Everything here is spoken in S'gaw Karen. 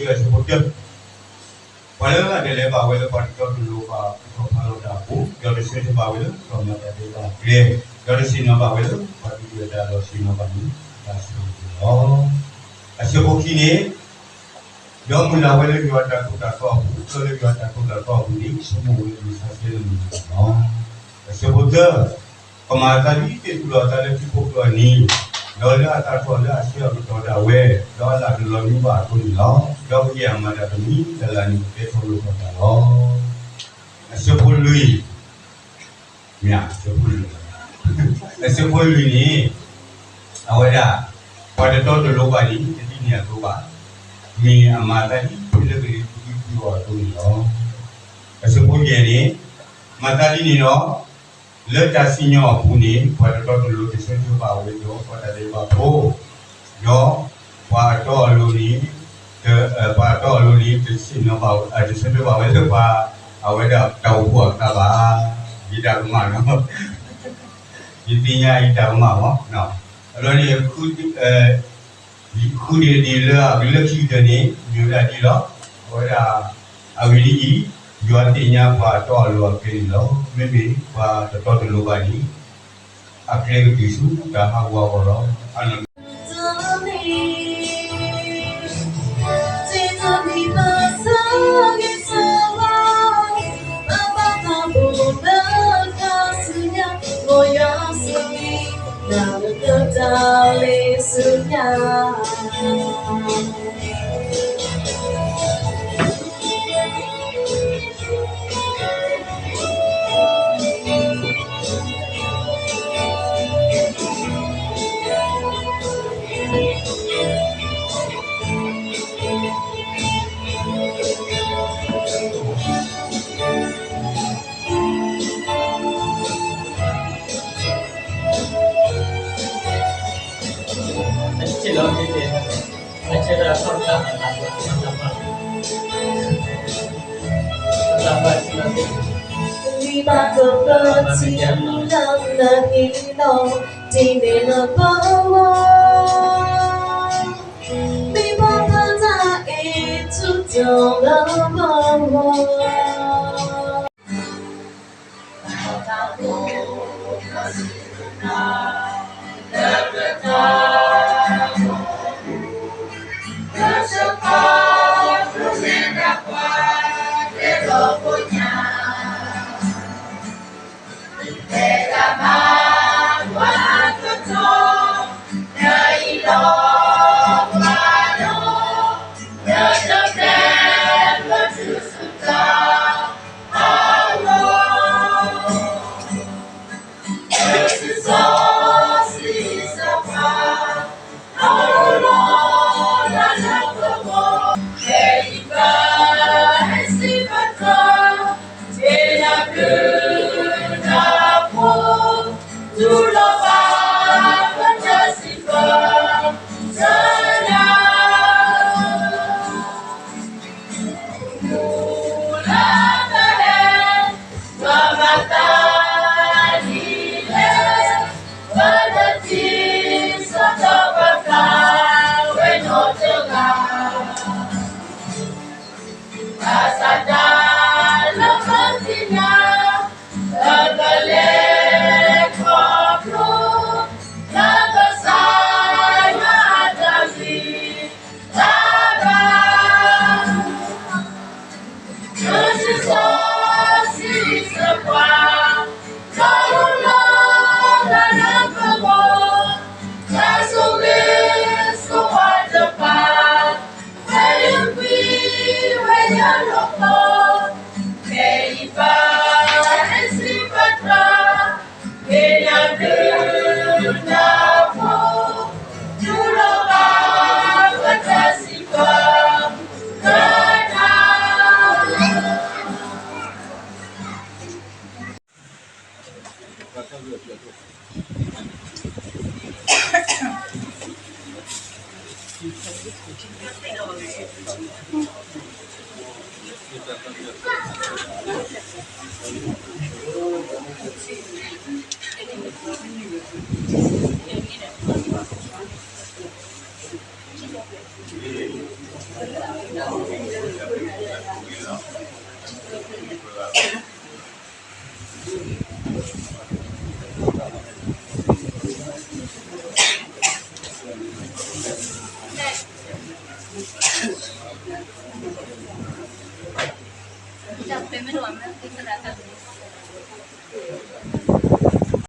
အဆၢဖိတၢ, ပှၤလၢအတလဲၤဘၣ်ဝဲလၢပှၤတတီတလိၤဘၣ် ပတီၢ်ဖးလီၤတၢ်အပူၤ, ဒီးတဆၢထၢၣ်ဘၣ်ဝဲလၢ ပှၤမၤတၢ်ဒဲးဘးအကျဲ, ဒီးတဆ့ၣ်နီၤဘၣ်ဝဲလၢ ပှၤဒုးတၢ်လီၤဆ့ၣ်နီၤဘၣ်န့ၣ် တၢ်ဆိၣ်ဂ့ၤလီၤ. အဆၢဖိခံန့ၣ်, ဒီးမုၢ်လၢ်ဝဲလၢယွၤတၢ်သိၣ်တၢ်သီအပူၤ, ဒီးလၢယွၤတၢ်သိၣ်တၢ်သီအပူၤန့ၣ် ဆိကမိၣ်ဝဲလၢမုၢ်ဆါဆဲလၢမုၢ်နၤလီၤ. အဆၢဖိသၢ, ကမၤအသးဒ်သ့ၣ်သူၣ်လီၤအသးလၢထံဖိကျိၤအနံၤ, ဒီးလၢအသးထီၣ်လၢအဆၢအကတီၢ်ဒၣ်ဝဲ, ဒီးအလၣ်တလီၤမံဘၣ်အသိးန့ၣ်လီၤ. ဒီးကယဲၢ်အမၤတၢ်တမံၤလၢ်လၢ်န့ၣ် ကကဲထီၣ်လိၣ်ထီၣ်တၢ်လီၤ. အဆၢဖိလွံၢ်, မ့ၢ်အဆၢဖိလွံၢ်, အဆၢဖိလွံၢ်န့ၣ်, အဝဲဒၣ်, ပှၤတတီတလိၤဘၣ်န့ၣ် တဒ်န့ၣ်အသိးဘၣ်, မ့ၢ်အမၤသးဒ်ဖဲလၢကလံၤဒုးဒုးအီၤအသိးန့ၣ်လီၤ. အဆၢဖိယဲၢ်န့ၣ်, မၤသးဒ်န့ၣ်ဒီး, လၢတၢ်စံၣ်ညီၣ်အပူၤန့ၣ် ပှၤတတီတလိၤတဆၢထၢၣ်ဘၣ်ဝဲဒီး ပှၤတၢ်ဒဲးဘးဖိ, ဒီးပှၤအတီအလိၤန့ၣ်, ပှၤအတီအလိၤန့ၣ် တဆ့ၣ်နီၤဘၣ်, တဆၢထၢၣ်ဘၣ်ဝဲလၢပှၤ, အဝဲဒၣ်တၢ်အိၣ်ဖှိၣ်အကျါဘၣ်. ယတၢ်ကမၣ်နီၤ, ယသ့ၣ်ညါယတၢ်ကမၣ်မး, အလီၢ်န့ၣ်, ဃုဒ့ၣ်ဒ့ၣ်လၢအကလၢခံကတၢၢ်န့ၣ် မ့ၢ်ဝဲဒၣ်ဒ်လီၤ. အဝဲဒၣ်, အဂ့ၢ်ဒ်အံၤ, ယွၤသ့ၣ်ညါပှၤအတီအလိၤအကျဲန့ၣ်လီၤ. မ့မ့ၢ်ပှၤတတီတလိၤဘၣ်န့ၣ်, အကျဲကတုၤဆူတၢ်ဟးဂူာ်အဂီၢ်လီၤ. ဘၣ်ဆၣ်တၢ်လၢပသ့ၣ်ညါ, လၢပလဲၤခီဖျိ, လၢကစၢ်ယွၤအတၢ်ဂ့ၤတၢ်ဘၣ် လၢစီၤစီဆှံစံးပှၤ, ဒီးလီၤလၢပဂီၢ်, တၢ်ဆိၣ်ဂ့ၤဆိၣ်ဝါတဖၣ်, ဝဲလၢကွံဝဲယၤလီၤ, ဖဲအံၤပၢ်ဟဲစံးပတြၢၤ, မ့ၢ်နၢ်ဘျုးနၢ်ဖှိၣ်, တူၢ်လိာ်ဘၣ်ပတၢ်စံးပတြၢၤတၢ် တၢ်ဖဲမ့ၢ်တဝဲမ့ၢ်သ့ၣ်သရၣ်တၢ်